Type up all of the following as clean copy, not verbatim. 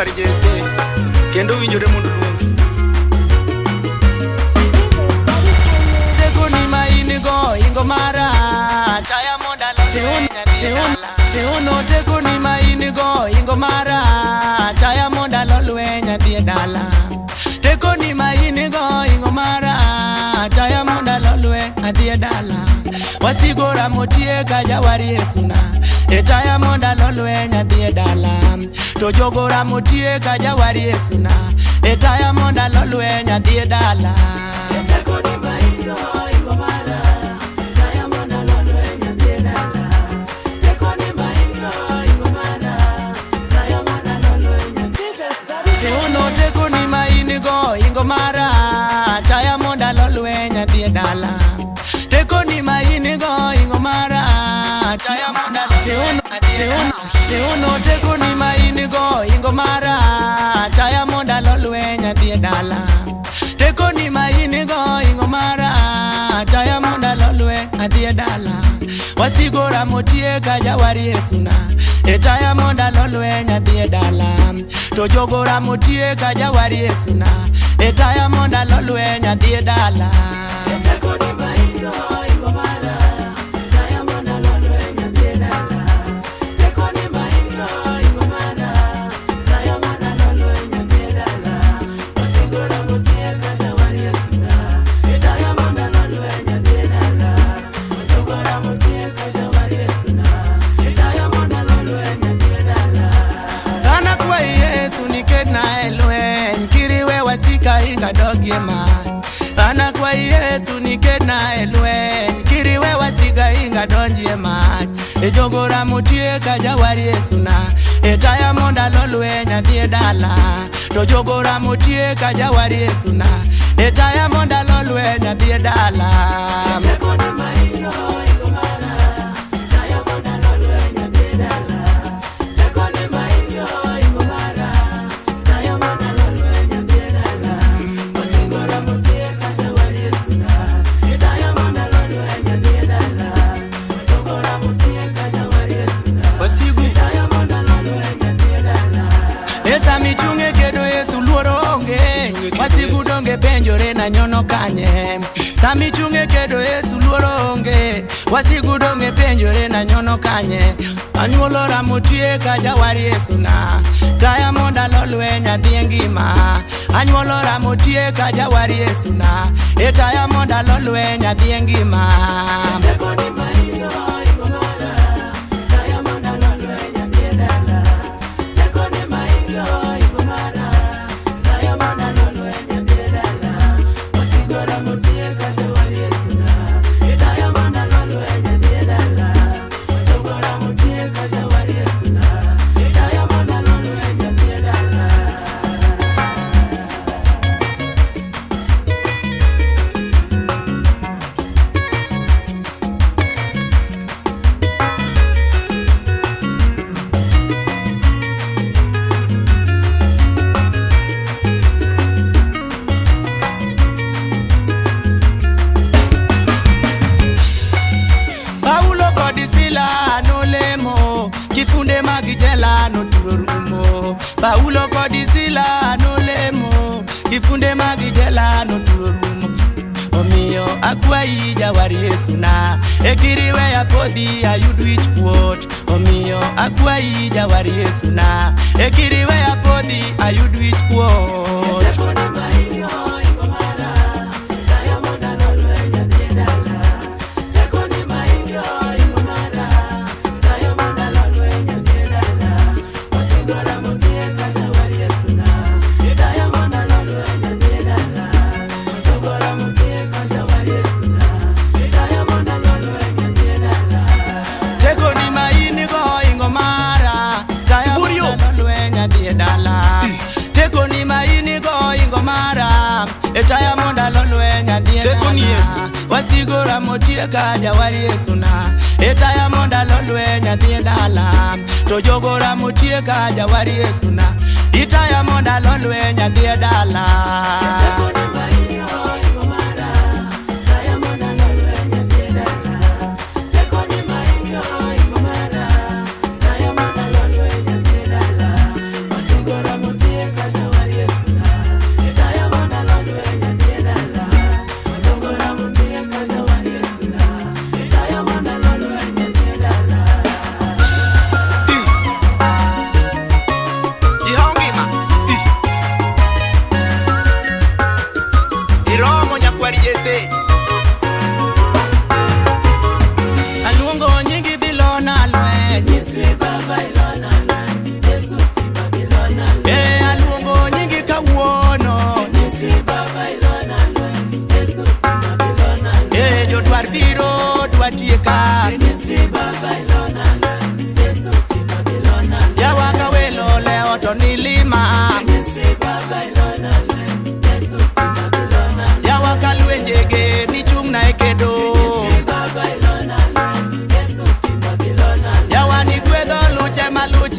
Kwar Jesse kendo winjore mondo luongi. Tekoni ma in go ingo mara taya mondo alolweny adhi e dala. Uno tekoni ma in go ingo mara taya mondo alolweny adhi e dala. Tekoni ma in go ingo mara taya mondo alolweny adhi e dala. Wasigora motieka jawar Yesu na e taya mondo alolweny adhi e dala. To jogora motieka jawar Yesu na e taya mondo alolweny adhi e dala. Uno tekoni ma in go ingo mara taya mondo alolweny adhi e dala. Tekoni ma in go ingo mara taya mondo alolweny adhi e dala. Uno tekoni ma in go ingo mara taya mondo alolweny adhi e dala. Tekoni ma in go ingo mara taya mondo alolweny adhi e dala. Wasigora motieka jawar Yesu na e taya mondo alolweny adhi e dala. To jogora motieka jawar Yesu na e taya mondo alolweny adhi e dala. Kana kwayi Yesu niketna e lweny kiriwe wasika inga dogie mach. Kana kwayi Yesu niketna e lweny kiriwe wasika inga donjie mach. E jogora motieka jawar Yesu na e taya mondo alo lweny adhi e dala. To jogora motieka jawar Yesu na e taya mondo alo lweny adhi e dala. Wasigu Esa michunge kedo Yesu luoro onge Wasigu donge penjore na nyono kanye Sami chunge kedo Yesu luoro onge Wasigu donge penjore na nyono kanye Anyuolora motieka jawar Yesu na Taya mondo alo lweny adhi e ngima Anyuolora motieka jawar Yesu na E taya mondo alo lweny adhi e ngima. Paulo kod Sila nolemo, kifunde mag jela noturo rumo. Paulo kod Sila nolemo, kifunde mag jela noturo rumo. Omiyo akwayi jawar Yesu na, e kiriweya podhi ayud wich kuot. Omiyo akwayi jawar Yesu na, e kiriweya podhi ayud wich kuot. Tekoni ma in go ingo mara taya Siburio. mondo alo lweny adhi e dala. Tekoni ma in go ingo mara e taya mondo alo lweny adhi e Tekoni dala. Yesu. Wasigora motieka jawar Yesu na e taya mondo alo lweny adhi e dala. To jogora motieka jawar Yesu na itaya mondo alo lweny adhi e dala.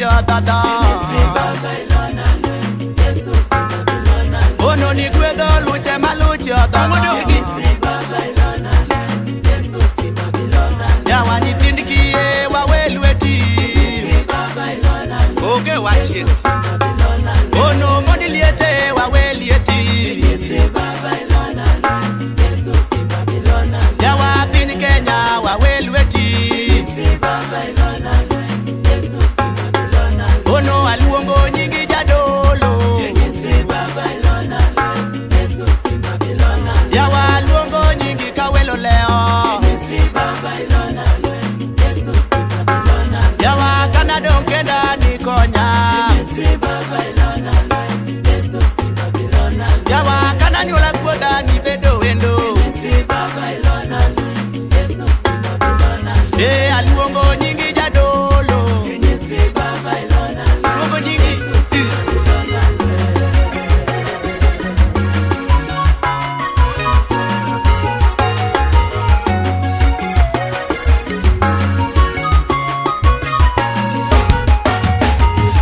maluchi odhodho. Ono ni gwedho luche maluchi odhodho. Yawa nyithind kiye wawe lweti. Onge wach Yesu. Ono mondi liete wawe lieti. Yawa piny Kenya wawe lweti. Ono aluongo nyingi jadolo. Yawa aluongo nyingi kawelo leo. Yawa kanadong kenda nikonya. Yawa kananyuola kuodha nibedo wendo. E aluongo nyingi jadolo. Aluongo nyingi.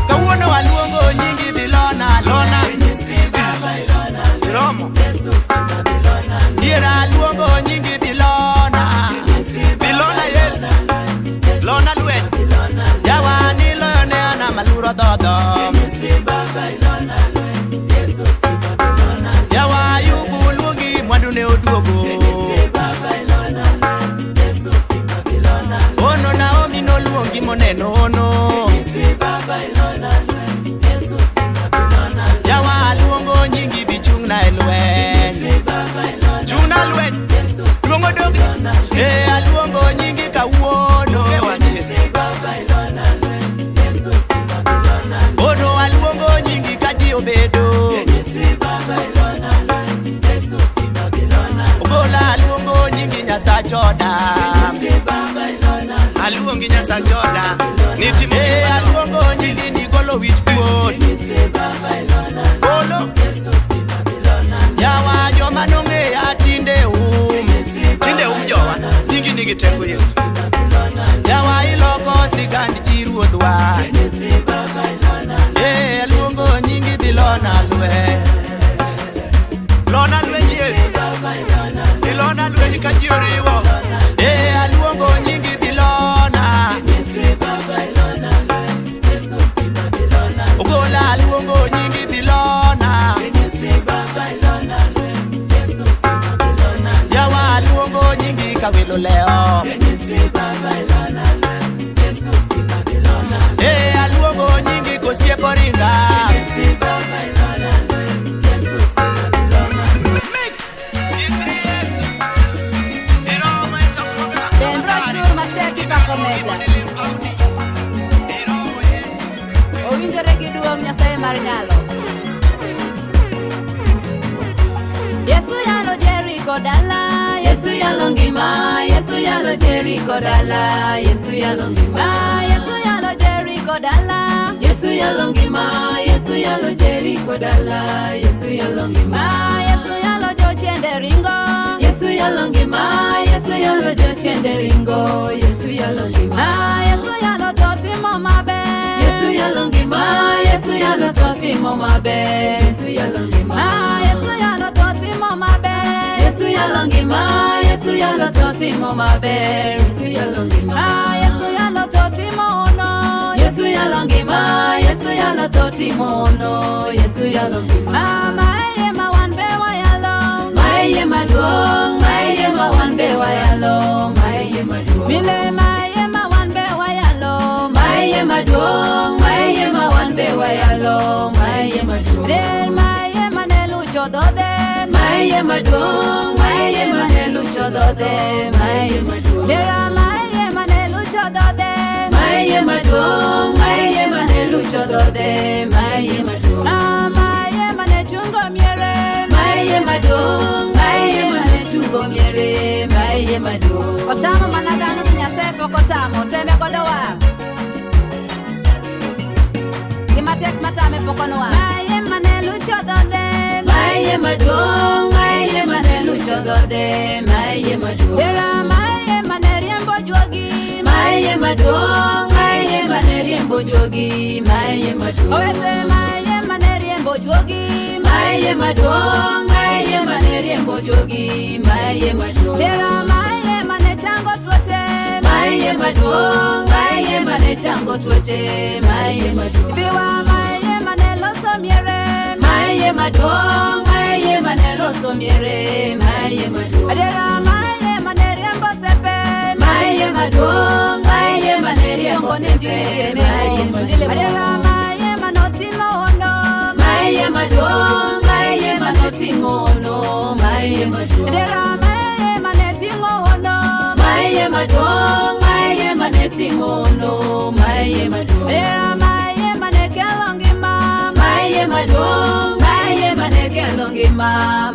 Kawuono aluongo nyingi bilona lona. Romo. Diera aluongo nyingi bilona. Bilona Yesu. Lona lweny. Yawa niloyo ne ana maluro dhodho. Yawa Ayubu luongi mwandu ne oduogo. Ono Naomi noluongi moneno ono. Yawa aluongo nyingi bichung'na e lweny. Chung'na lweny. Luongo dogni. E aluongo nyingi kawuono. Ono aluongo nyingi ka ji obedo. Ogola aluongo nyingi Nyasach oda. Aluongi Nyasach oda. Nitimo e aluongo nyingi nigolo wich kuot. Golo. Yawa joma nong'eya tinde um. Tinde um jowa. Nyingi nigi teko Yesu. Yawa iloko sigand ji ruodhwa. E aluongo nyingi bilona lweny. Lona lweny Yesu. Ilona lweny ka ji oriwo. E aluongo nyingi bilona. Ogola aluongo nyingi bilona. Yawa aluongo nyingi kawelo leo. E aluongo nyingi kosiepo ringa. Misri Yesu. Iromo e chokruoge mag Dendra joma chur matek ipako meta. Iromo Yesu. Owinjore gi duong' Nyasaye mar nyalo. Yesu yalo Jeriko dala, Yesu yalo ngima, Yesu yalo Jeriko dala, Yesu yalo ngima. Ah, Yesu yalo Jeriko dala. Yesu yalo ngima, Yesu yalo Jeriko dala, Yesu yalo ngima. Ah, Yesu yalo jochiende ringo. Yesu yalo ngima, Yesu yalo jochiende ringo, Yesu yalo ngima. Ah, Yesu yalo to timo maber. Yesu yalo ngima, Yesu yalo to timo maber, Yesu yalo ngima. Ah, Yesu yalo to timo maber. Yesu yalo ngima, Yesu yalo to timo maber, Yesu yalo ngima. Ah, Yesu yalo to timo ono. Yesu yalo ngima, Yesu yalo to timo ono, Yesu yalo ngima. Ah, maeye ma wan be wayalo. Maeye maduong', maeye ma wan be wayalo, maeye maduong'. Mile maeye ma wan be wayalo. Maeye maduong', maeye ma wan be wayalo, maeye maduong'. Rer maeye mane lucho dhodhe. Maeye maduong', maeye mane lucho dhodhe, maeye maduong'. Dera maeye mane lucho dhodhe. Maeye maduong', maeye mane lucho dhodhe, maeye maduong'. Ah, maeye mane chungo miere. Maeye maduong', maeye mane chungo miere, maeye maduong'. Otamo mana dhano to Nyasaye pok otamo. Teme godo wang'. Gima tek matame pok onwang'. Maeye mane lucho dhodhe. Maeye maduong', maeye mane lucho dhodhe, maeye maduong'. Dera maeye mane riembo juogi. Maeye maduong', maeye mane riembo juogi, mae maduong'. Owete maye mane riembo juogi, Mae maduong', mae mane riembo juogi, mae maduong'. Hera maye mane chango tuoche, Mae maduong', mae mane chango tuoche, mae maduong'. Dhiwa maye mane loso miere, Mae maduong', mae mane loso miere, mae maduong'. Adiera maye mane riembo sepe, Mae maduong', mae mane riembo sepe, mae maduong'. Adiera maye manotimo hono, Mae maduong', mae manotimo hono, mae maduong'. Adiera maye mane timo hono, Mae maduong', mae mane timo hono, mae maduong'. Adiera maye mane kelo ngima, Mae maduong', mae mane kelo ngima,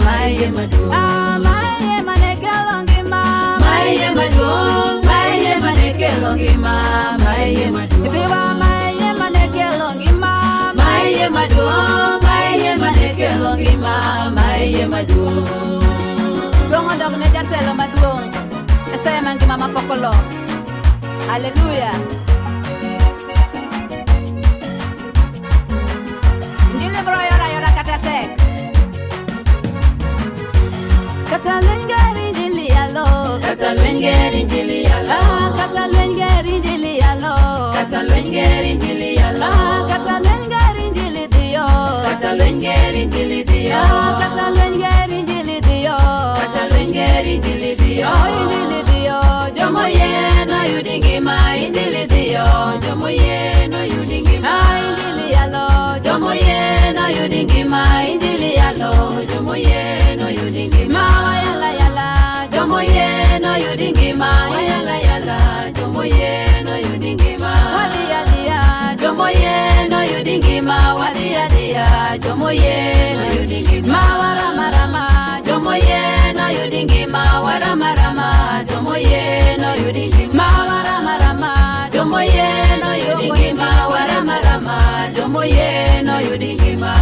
mae maduong'. Ah, maye mane kelo ngima, Mae maduong', mae mane kelo ngima, mae maduong'. Dhiwa maye mane kelo ngima, Mae maduong', mae mane kelo ngima, mae maduong'. Duong' odok ne jatelo maduong', Nyasaye mangima mapok olo. Haleluya. Injili biro yora yora kata tek. Kata lweny ger injili yalo. Kata lweny ger injili yalo. Ah, kata lweny ger injili yalo. Kata lweny ger injili yalo. Ah, kata lweny ger injili dhiyo. Kata lweny ger injili dhiyo. Ah, kata lweny ger injili dhiyo. Kata lweny ger injili dhiyo. Oh, injili dhiyo. Jomoyie noyudi ngima, injili dhiyo. Jomoyie noyudi ngima. Ah, injili yalo. Jomoyie noyudi ngima, injili yalo. Jomoyie noyudi ngima. Ma wayala yala. Jomoyie noyudi ngima, wayala yala. Jomoyie noyudi ngima. Wadhi adhiya. Jomoyie noyudi ngima, wadhi adhiya. Jomoyie noyudi ngima. Ma warama rama. Jomoyie noyudi ngima, warama rama. Jomoyie noyudi ngima. Ma warama rama. Jomoyie noyudi ngima, warama rama. Jomoyie noyudi ngima.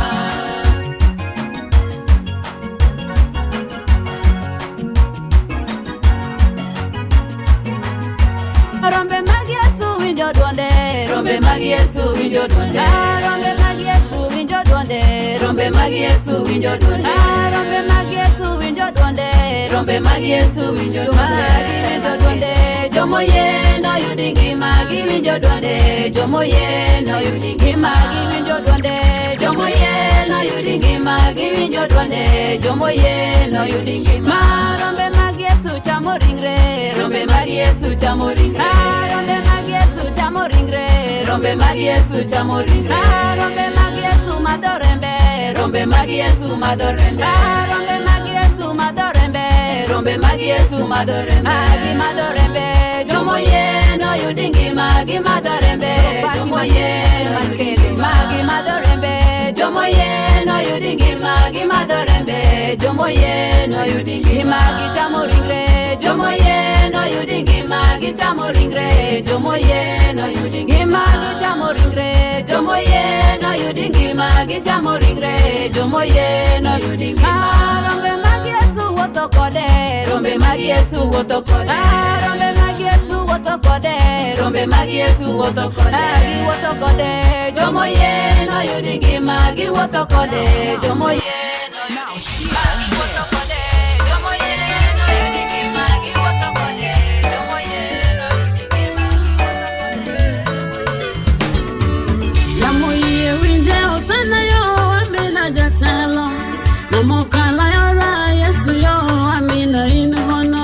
Rombe mag Yesu winjo duonde. Rombe mag Yesu winjo duonde. Ah, rombe mag Yesu winjo duonde. Rombe mag Yesu winjo duonde. Ah, rombe mag Yesu winjo duonde. Rombe mag Yesu winjo duonde. Giwinjo duonde. Jomoyie noyudi ngima, giwinjo duonde. Jomoyie noyudi ngima. Giwinjo duonde. Jomoyie noyudi ngima, giwinjo duonde. Jomoyie noyudi ngima. Ma rombe mag Yesu chamo ringre. Rombe mag Yesu chamo ringre. Ah, rombe mag Yesu chamo ringre. Rombe mag Yesu chamo ringre. Ah, rombe mag Yesu madho rembe. Rombe mag Yesu madho rembe. Ah, rombe mag Yesu madho rembe. Rombe mag Yesu madho rembe. Ah, gimadho rembe. Jomoyie noyudi ngima, gimadho rembe. Jomoyie noyudi ngima. Gimadho rembe. Jomoyie noyudi ngima, gimadho rembe. Jomoyie noyudi ngima. Gichamo ringre. Jomoyie noyudi ngima, gichamo ringre. Jomoyie noyudi ngima. Gichamo ringre. Jomoyie noyudi ngima, gichamo ringre. Jomoyie noyudi ngima. Ah, rombe mag Yesu wuotho kode. Rombe mag Yesu wuotho kode. Ah, rombe mag Yesu wuotho kode. Rombe mag Yesu wuotho kode. Ah, giwuotho kode. Jomoyie noyudi ngima, giwuotho kode. Jomoyie noyudi ngima, giwuotho kode. Jomoyie noyudi ngima, giwuotho kode. Jomoyie noyudi ngima, giwuotho kode. Yamoyie winje osana yo amina jatelo namokala yora Yesu yo amina in hono.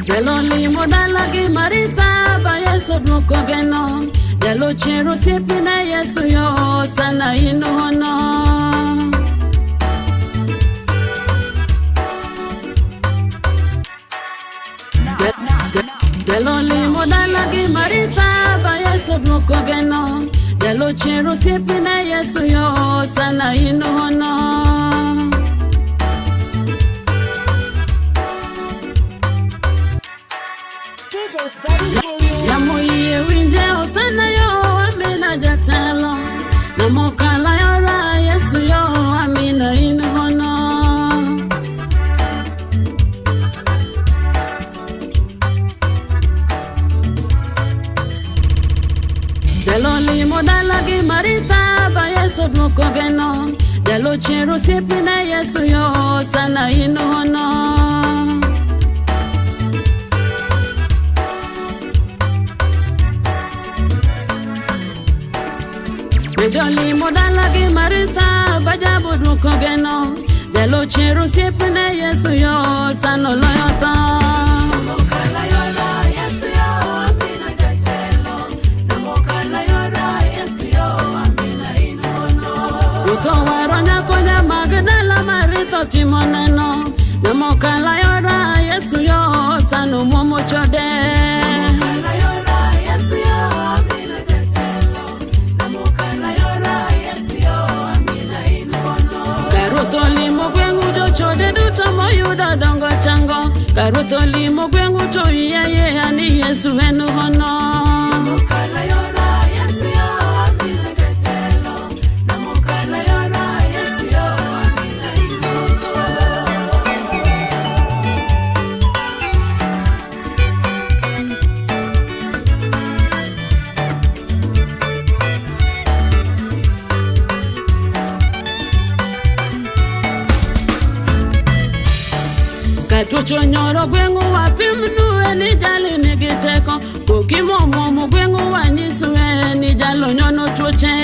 Jalo limo dala gi Marita ba Yesu duoko geno. Jalo chiero osiepne Yesu yo osana in hono. Jalo limo dala gi Marita ba Yesu duoko geno. Jalo chiero osiepne Yesu yo osana in hono. Yamoyie winje osana yo amina jatelo namokala yora Yesu yo amina in hono. dala gi Maritha ba Yesu duoko geno. Jalo chiero osiepne Yesu yo sana in hono. Jolimo dala gi Maritha ba jabo duoko geno. Jalo chiero osiepne Yesu yo sana oloyo tho. Ruto waro nyako Nyamagdala Maritha timo neno. Nyamokala yora Yesu yo sano muomo chode. Karuoth olimo gweng'u jochode duto moyudo dongo chango. Karuoth olimo gweng'u to yie ayieya ni Yesu en hono. Katuocho nyoro gweng'u wapimnue ni jali nigi teko. Kokimomuomo gweng'u wanyisue ni jalo nyono tuoche.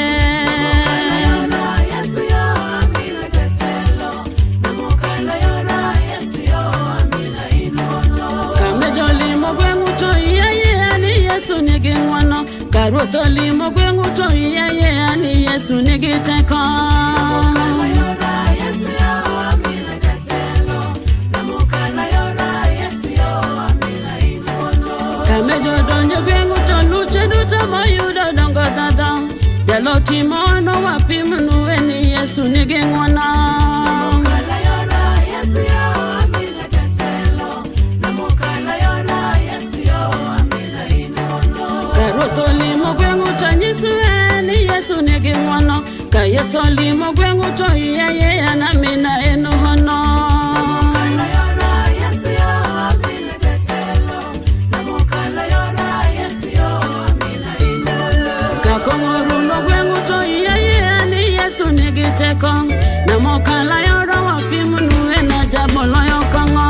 Kame jolimo gweng'u to yie ayieya ni Yesu nigi ng'wono. Karuoth olimo gweng'u to yie ayieya ni Yesu nigi teko. Kame jodonjo gweng'u to luche duto moyudo dongo dhadho. Jalo timo hono wapimnue ni Yesu nigi ng'wono. Karuoth olimo gweng'u to nyisue ni Yesu nigi ng'wono. Ka Yesu olimo gweng'u to yie ayieya na mina en hono. Kakong'o rumo gweng'u to yie ayieya ni Yesu nigi teko. Namokala yoro wapimnue na jaboloyo kong'o.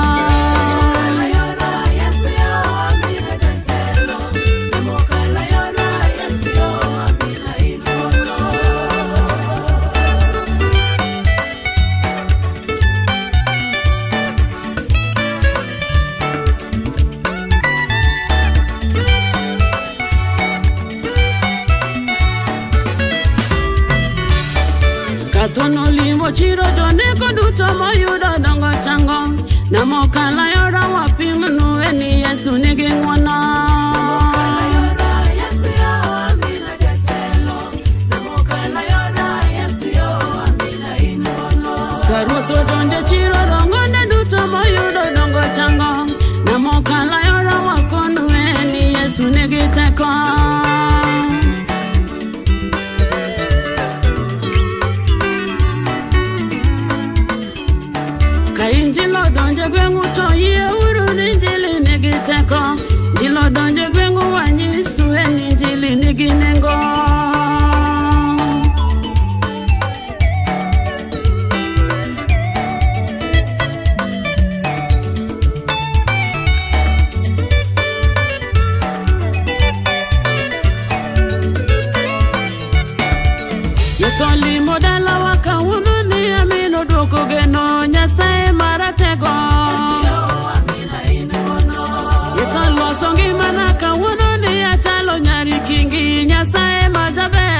Katono limo chiro joneko duto moyudo dongo chango. Namokala yoro wapimnue ni Yesu nigi ng'wono. Karuoth odonjo chiro rong'one duto moyudo dongo chango. Namokala yoro wakonue ni Yesu nigi teko. Ka injili odonjo gweng'u to yie uru ni injili nigi teko. Injili odonjo gweng'u wanyisue ni injili nigi nengo. Yesu olimo dalawa kawuono ni amin oduoko geno Nyasaye maratego. Yesu oloso ngimana kawuono ni achalo nyari kingi Nyasaye majaber.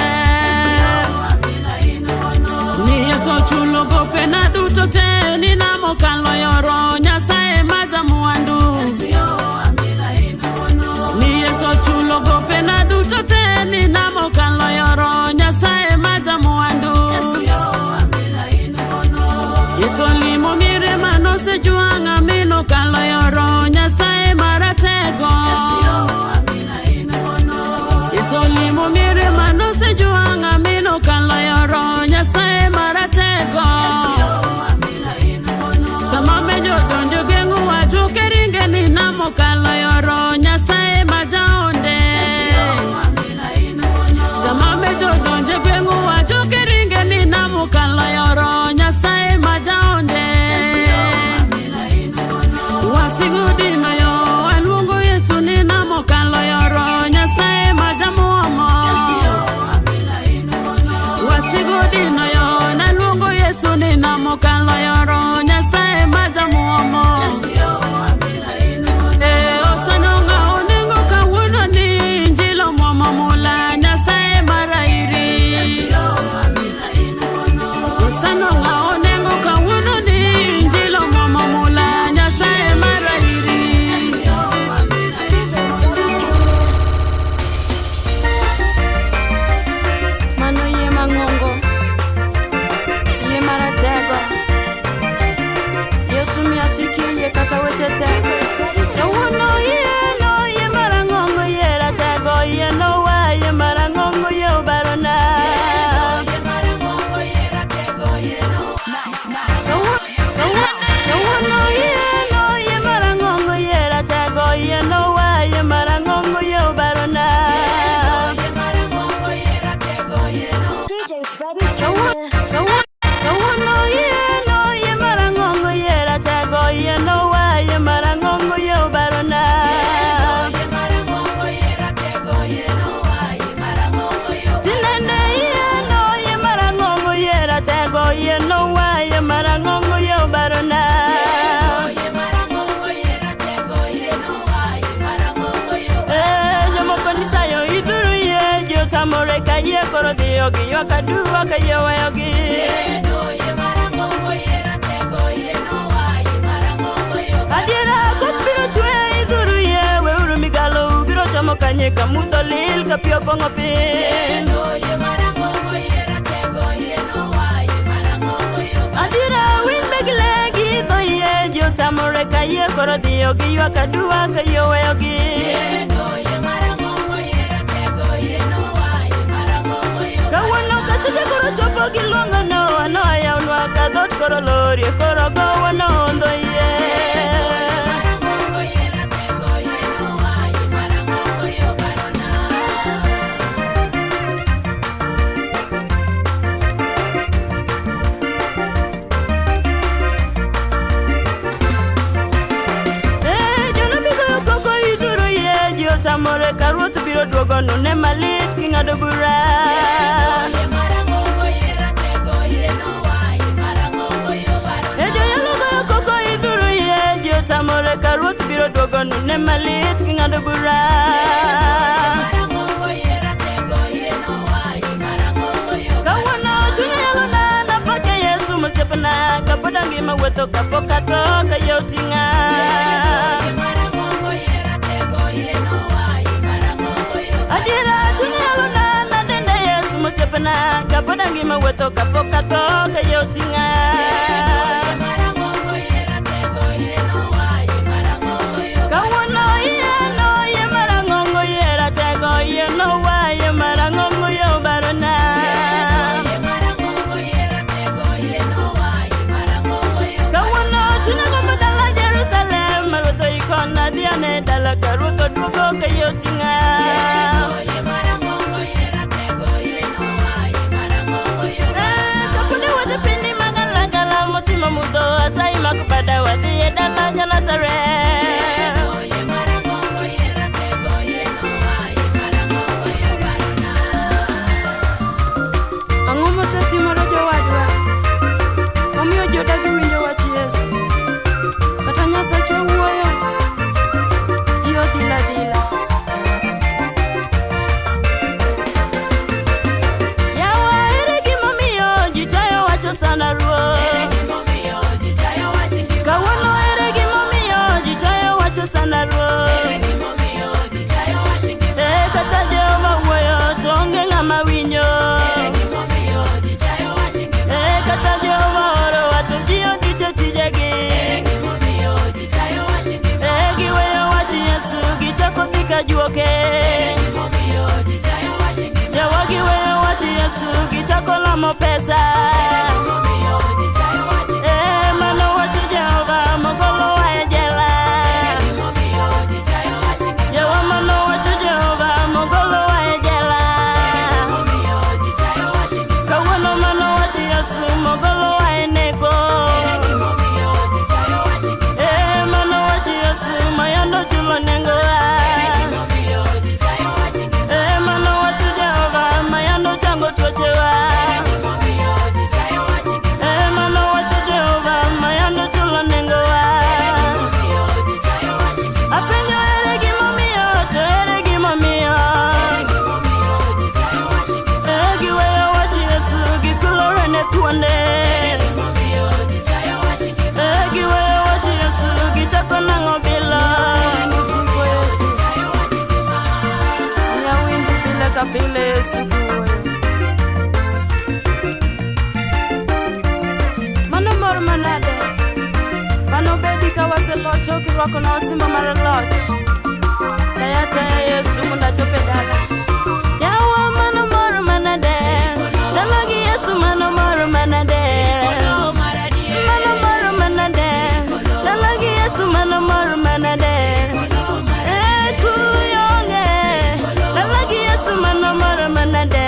Ni Yesu ochulo gopena duto te ni namokalo yoro Nyasaye majamwandu. Ni Yesu ochulo gopena duto te ni namokalo yoro Nyasaye majamwandu. Yesu ka yie koro dhiyo giywak aduwa ka yie oweyogi. Adiera koth biro chwe idhuru yie weuru migalo biro chomo kanye ka mudho lil ka pi opong'o piny. Adiera winy meg le giidho yie ji otamore ka yie koro dhiyo giywak aduwa ka yie oweyogi. Kawuono kasije koro chopo giluongo Noa, Noa yawnwa ka dhoot koro lorie koro gowa noondho yie. Eh, jonabi goyo koko idhuru yie ji otamore ka ruoth biro duogo nune malit king'ado bura. E joyalo goyo koko idhuru yie ji otamore ka ruoth biro duogo nune malit king'ado bura. Kawuono chunya yalona napake Yesu mosiepna kapod angima wuotho kapok atho ka yie oting'a. Adiera chunya yalona nadende Yesu mosiepna kapod angima wuotho kapok atho ka yie oting'a. Kawuono yie no yie marang'ongo yie ratego yie nowa yie marang'ongo yie obarona. Kawuono chunya gombo dala Jerusalem ma ruoth oikona dhi ane dala ka ruoth oduogo ka yie oting'a. Eh, kapod awuotho e pinyni magalagala motimo mudho asayi mak bada wadhi e dala jo-Nazareth. Ang'o mosetimore jowadwa momiyo ji odagi winjo wach Yesu? Kata Nyasachwa wuoyo, ji odhil adhila. Yawa ere gimomiyo ji chayo wacho sana ruoth? Kawuono ere gimomiyo ji chayo wacho sana ruoth? Eh, kata Jehova wuoyo to onge ng'ama winjo. Eh, kata Jehova orowa to ji odicho tijegi. Eh, giweyo wach Yesu gichako dhi ka juoke. Yawa giweyo wach Yesu gichako lamo pesa. Eh, mano wach Jehova mogolowa e jela. Yawa mano wach Jehova mogolowa e jela. Kawuono mano wach Yesu mogolowa e neko. Eh, mano wach Yesu mayando chulo nengowa. Eh, mano wach Jehova mayando chango tuochewa. Eh, mano wach Jehova mayando chulo nengowa. Apenjo ere gimomiyo to ere gimomiyo. Eh, giweyo wach Yesu gikulore ne thuonde. Eh, giweyo wach Yesu gichako nang'o bilo. Siko Yesu, nyawinji pile ka pile Yesu kiwuoyo. Mano mor manade, mano bedi ka waselocho kirwakona osimbo mar loch. Taya taya Yesu mondo achop e dala. Yawa mano mor manade, dala gi Yesu mano mor manade. Mano mor manade, dala gi Yesu mano mor manade. Eh, kuyonge, dala gi Yesu mano mor manade.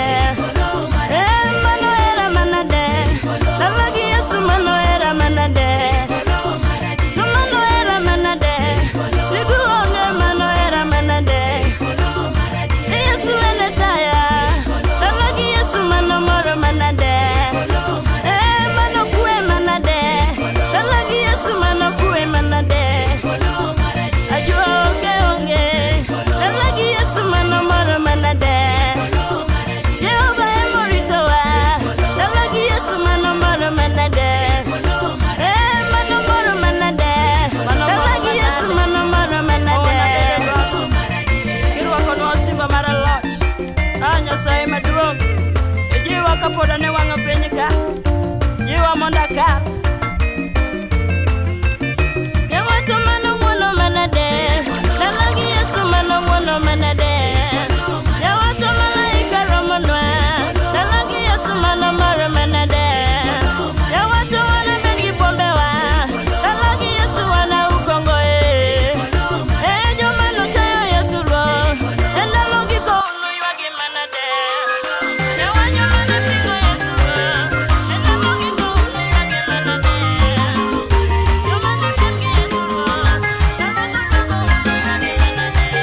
Eh, mano era manade, dala gi Yesu mano era manade. To mano era manade, sigu onge mano era manade. Yesu maduong'. Ijiwa kapod an e wang' piny ka. Jiwa mondo akal. Yawato mano ng'wono manade. Dala gi Yesu mano ng'wono manade. Yawato malaika romonwa. Dala gi Yesu mano mor manade. Yawato wana bed gi bombewa. Dala gi Yesu wana ukongo e. E joma nochayo Yesu ruo. E ndalo giko unuywagi manade. Yawa joma ne pingo Yesu ruo. E ndalo giko unuywagi manade. Joma ne piem gi Yesu ruo. Ndalo giko unuywagi manade.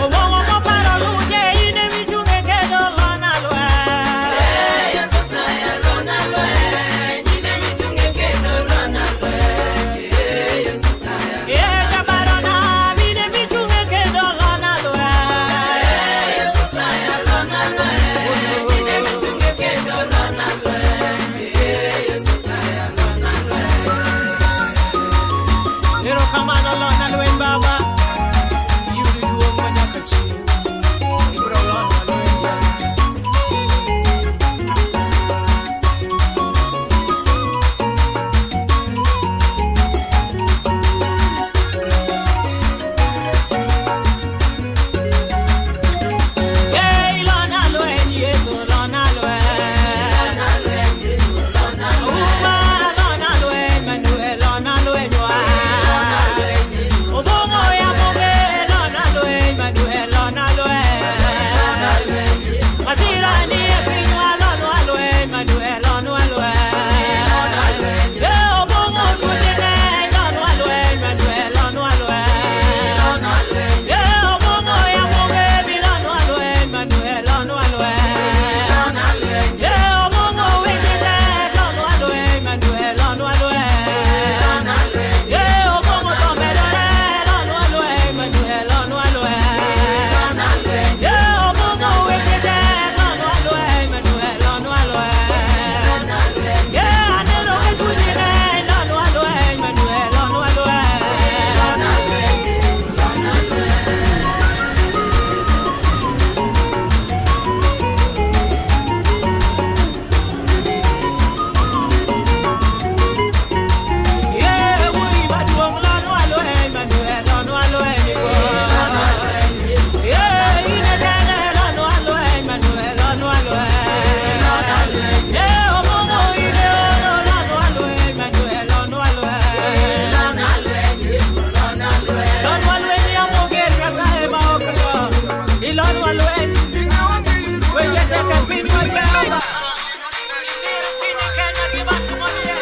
Obongo moparo luche in emichung' e kedo lona lweny. Eh, jabarona in emichung' e kedo lona lweny. Erokamano lona lweny baba, iyud duong' manyaka chieng'. Ibiro lona lweny jaru. Hey, lona lweny, Yesu lona lweny. Uma lona lweny, Manuel lona lweny wa. Obongo ya moge lona lweny, Manuel lona lweny. Masira ni e pinywa lona lweny, Manuel lona lweny. Eh, Obongo tuoche ng'eny lona lweny, Manuel lona lweny. Eh, Obongo ya moge bi lona lweny, Manuel lona lweny. Eh, Obongo weche tek lona lweny, Manuel lona lweny. Eh, Obongo to medore lona lweny, Manuel lona lweny. Eh, Obongo weche tek lona lweny, Manuel lona lweny. Eh, aneno ka tuoche ng'eny lona lweny, Manuel lona lweny. Yeah, wuoyi maduong' lonwa lweny, Manuel lonwa lweny go. Yeah, in e tene lonwa lweny, Manuel lonwa lweny. Yeah, Obongo in e oro lonwa lweny, Manuel lonwa lweny. Lonwa lweny yamoger Nyasaye ma ok lo. Ilonwa lweny, weche tek e pinywa Jehova. Isir piny Kenya gi mach moliel.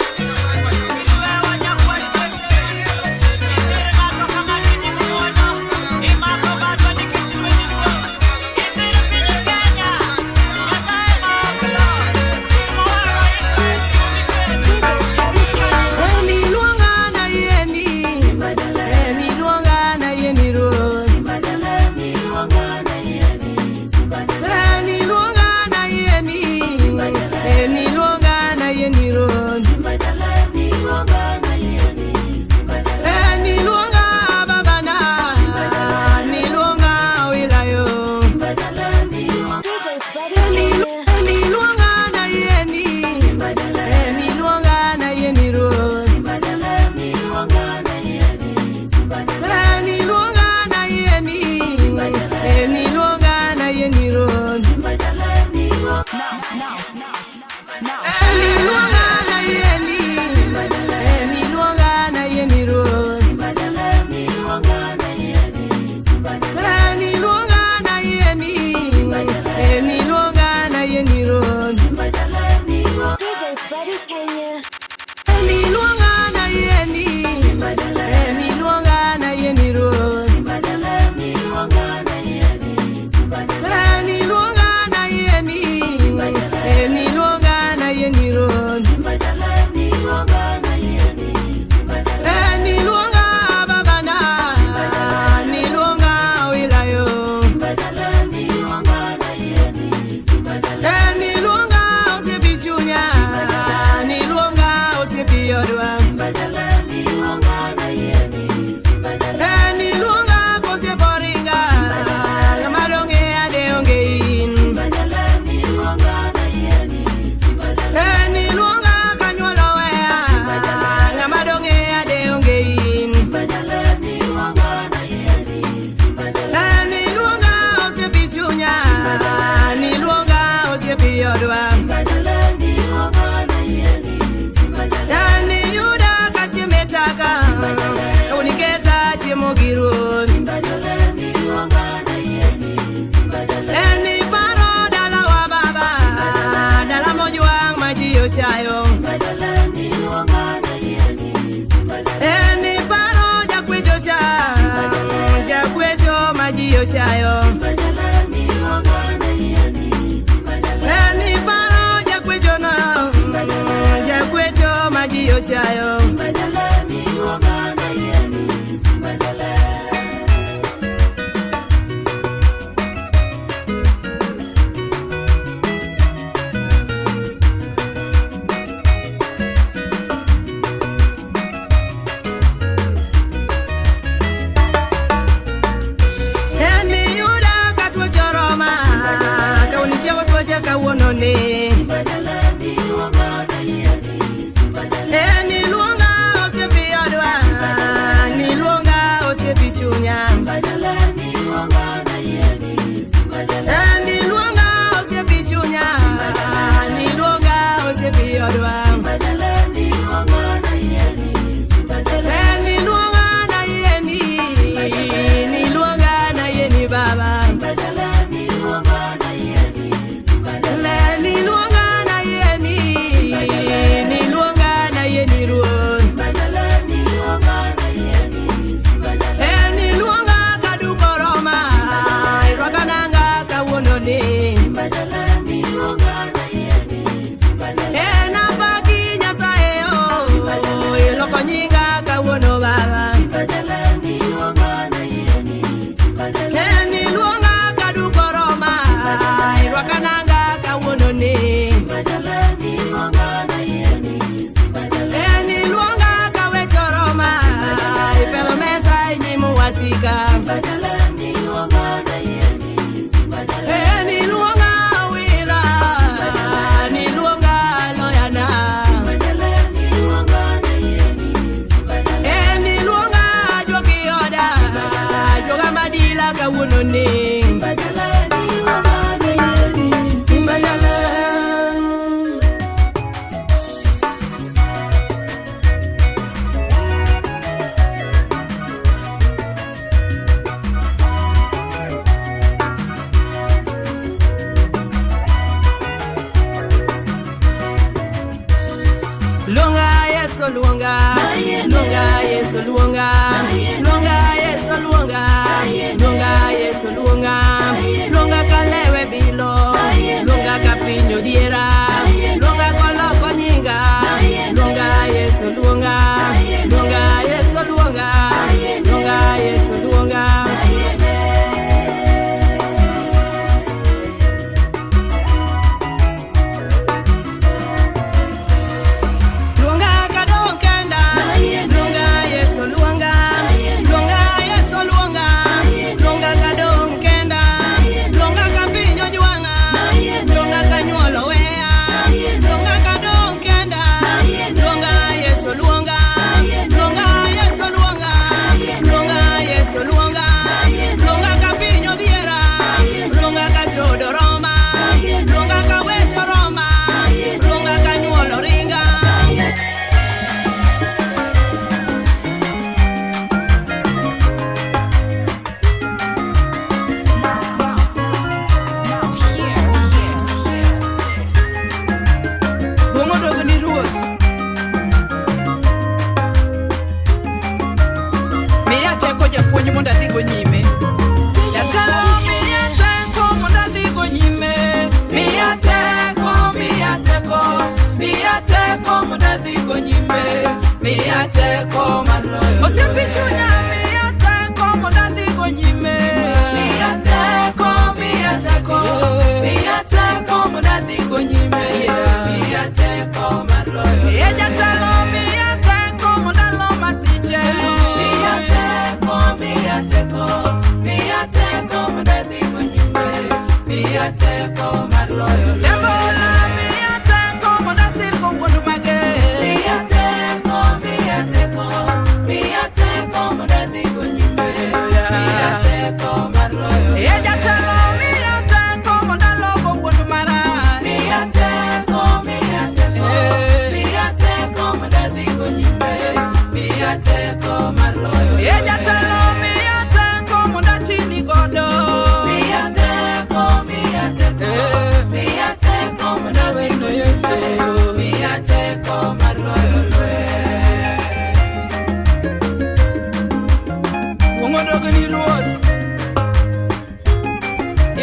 Niluonga na yieni, niluonga na yieni ruoth. Niluonga na yieni, niluonga na yieni ruoth. Niluonga babana, niluonga wilayo. Niluonga na yieni, niluonga na yieni ruoth. Niluonga na yieni, niluonga na yieni ruoth. Niluonga na yieni, niluonga na yieni ruoth. Niluonga na yieni, niluonga na yieni ruoth. Niluonga na yieni, niluonga na yieni ruoth. Niluonga na yieni, niluonga na yieni ruoth. Niluonga babana, niluonga wilayo. Niluonga osiepi chunya, niluonga osiepi odwa. Niluonga kosiepo ringa, ng'ama dong' e ade onge in. Niluonga kanyuolo weya, ng'ama dong' e ade onge in. Niluonga osiepi chunya, niluonga osiepi odwa. Niyuda ka chiemo e taka, uniketa chiemo gi ruoth. Niparo dalawa baba, dala mojwang' ma ji ochayo. Niparo jakwecho cha, ochayo. Eni paro jakwecho no, jakwecho ma ji ochayo. Eni luonga osiepi odwa, ni luonga osiepi chunya. Eni luonga osiepi chunya, ni luonga osiepi odwa. Eni luonga na yeni, ni luonga na yeni baba. Luonga Yesu luonga, luonga Yesu luonga, luonga Yesu luonga, luonga Yesu luonga, luonga kalewe bilo, luonga kapinyo diera, luonga koloko nyinga, luonga Yesu luonga, luonga Yesu luonga, luonga Yesu luonga.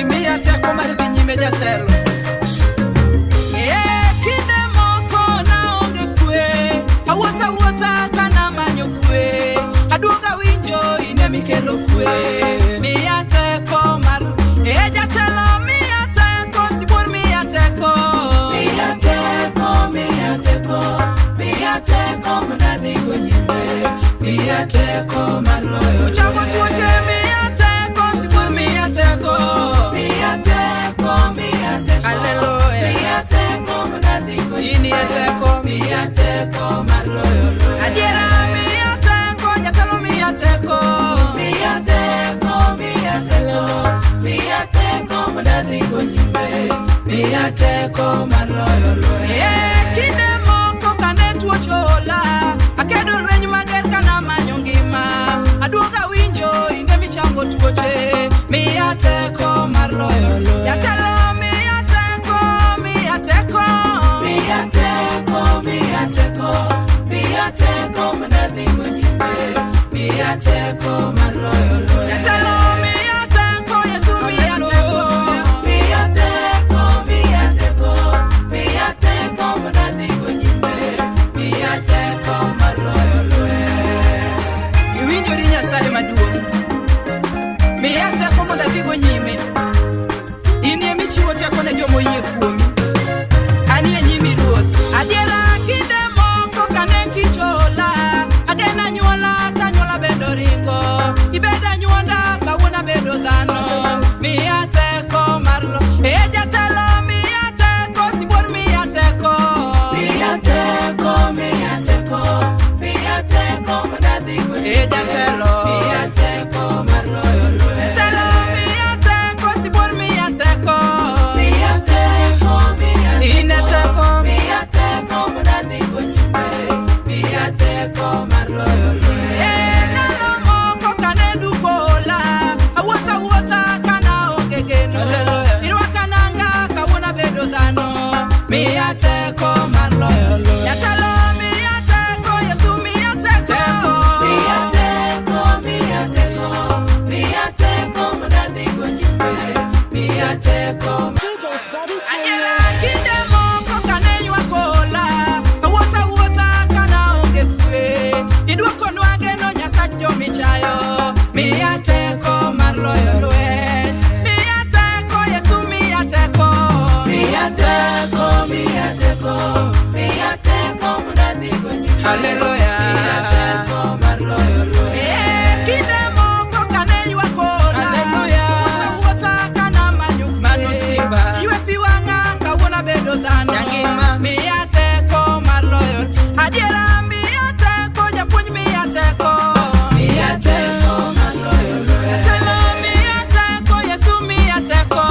Imiya teko mar dhi nyime jatelo. Kinde moko naonge kwe, awuotho awuotha kanamanyo kwe, aduoga winjo in emikelo kwe. Miya teko mar jatelo, miya teko, sibuor miya teko. Miya teko, miya teko, miya teko manadhigo nyime, miya teko mar loyo. Ochango tuoche, miya teko, sibuor miya teko. Miya teko, miya teko. Hallelujah. Miya teko manadhigo nyime. In e teko, miya teko mar loyo lweny. Adiera miya teko, jatelo miya teko. Miya teko, miya teko, miya teko manadhigo nyime, miya teko mar loyo lweny. Kinde moko kane tuoche ola, akedo lweny mager kanamanyo ngima, aduoga winjo inde michango tuoche, miya teko mar loyo lweny. Jatelo miya teko, miya teko, miya teko, miya teko, miya teko manadhigo nyime, miya teko mar loyo lweny. Jatelo miya teko, Yesu miya teko, miya teko, miya teko, miya teko manadhigo nyime, miya teko mar loyo lweny. Iwinjori Nyasaye maduong', miya teko mondo adhigo nyime. In emichiwo teko ne jomoyie kuomi. Anie nyimi Ruoth. Adiera kinde moko kane kichola, ageno anyuola tanyuola bedo ringo. Ibedo anyuonda kawuono abedo dhano. Miya teko mar lo. Jatelo miya teko, sibuor miya teko. Miya teko, miya teko, miya teko manadhigo nyime. Jatelo, miya teko mar loyo lweny. Jatelo miya teko, sibuor miya teko. Miya teko, miya teko. In e teko, miya teko manadhigo nyime, miya teko mar loyo lweny. Ndalo moko kane dukola, awuotho awuotha kana onge geno. Irwaka nanga kawuono abedo dhano, miya teko mar loyo lweny. Jatelo miya teko, Yesu miya teko. Miya teko, miya teko, miya teko manadhigo nyime, miya teko. Adiera kinde moko kane ywak ola, awuotho awuotha kana onge kwe, idwokonwa geno Nyasach jomichayo, miya teko mar loyo lweny. Miya teko, Yesu miya teko. Miya teko, miya teko, miya teko manadhigo nyime. Hallelujah. Miya teko mar loyo lweny. Kinde moko kane ywak ola, awuotho awuotha kana manyo kwe. Mano simba. Ywe pi wang'a kawuono abedo dhano. Jangima. Miya teko mar loyo. Adiera miya teko, japuonj miya teko. Miya teko mar loyo lweny. Jatelo miya teko, Yesu miya teko.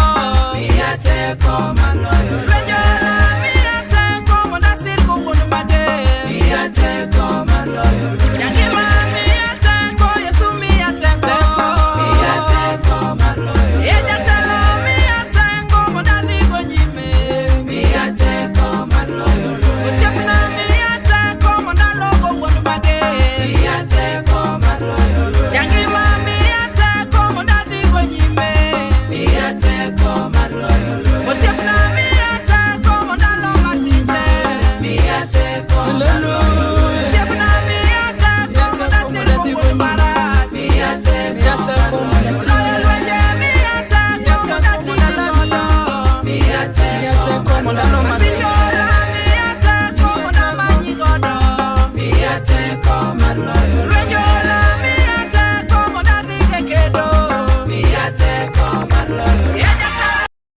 Miya teko mar loyo lweny. Lweny ola miya teko, mondo asir go wuon mager. Miya teko mar loyo lweny. Jangima miya teko, Yesu miya teko. Miya teko mar loyo lweny. Jatelo miya teko, mondo adhigo nyime. Miya teko mar loyo lweny. Osiepna miya teko, mondo alogo wuon mager. Miya teko mar loyo lweny. Jangima miya teko, mondo adhigo nyime. Miya teko mar loyo lweny. Osiepna miya teko, mondo alo masiche. Miya teko mar loyo lweny. Osiepna miya teko, mondo asir go wuon marach. Miya teko mar loyo lweny. Loyo lwenje miya teko, mondo ating godo. Miya teko mondo alo